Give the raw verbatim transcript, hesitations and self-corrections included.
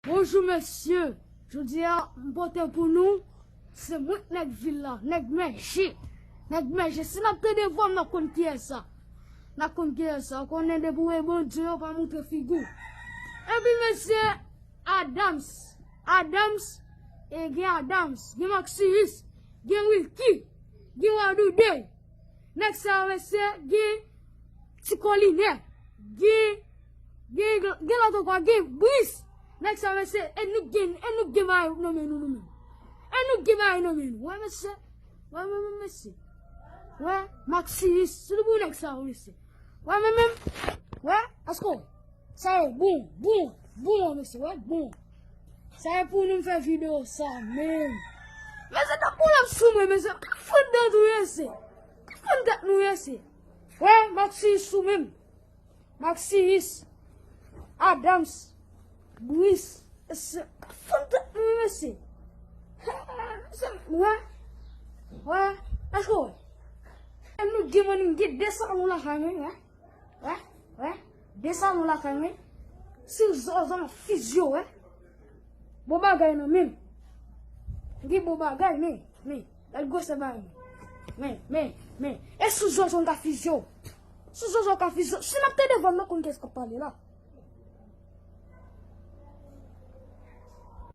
Bonjou mesye, jodi a m pote pou nou, se mwen k nèg vil la, nèg mèje, nèg mèje, si n ap tande vwa m n ap konn kiyès sa, n ap konn kiyès sa, ou konnen depi w wè Bondye yo pa montre figi w. Epi mesye, Adams, Adams, e gen Adams, gen Maxius, gen Wilky, gen Wadoude, nèg sa yo mesye, gen Ti Kolinè, gen, gen, gen lòt ankò, gen Bris. Nèg sa yo mesye, e nou gen, e nou gen bagay nan men nou, nou menm. E nou gen bagay nan men nou, wè mesye. Wè, wè, wè, mesye. Wè, Maxius, se nou pou nèg sa yo mesye. Wè, men menm, wè, èske w wè? Sa yo bon, bon, bon, mesye, wè, bon. Sa e pou nou m fè videyo sa menm. Mesye, tap pou l ap sou mwen, mesye, k ap fann tèt nou mesye. K ap fann tèt nou mesye. Wè, Maxius sou menm. Maxius, Adams, Bris, mesye, k ap fann tèt nou mesye. Mesye, wè, wè, èske w wè? E nou gen mwen, nou gen de salon lakay mwen, wè. Wè, wè, de salon lakay mwen. Si w zòzò m ap fizye w, wè. Bon bagay nan men m. Gen bon bagay, men, men, gad gwosè bagay mwen. Men, men, men. E si w zòzò m ka fizye w. Si w zòzò m ka fizye w. Si n ap tande vwa m, nou konn kiyès k ap pale la.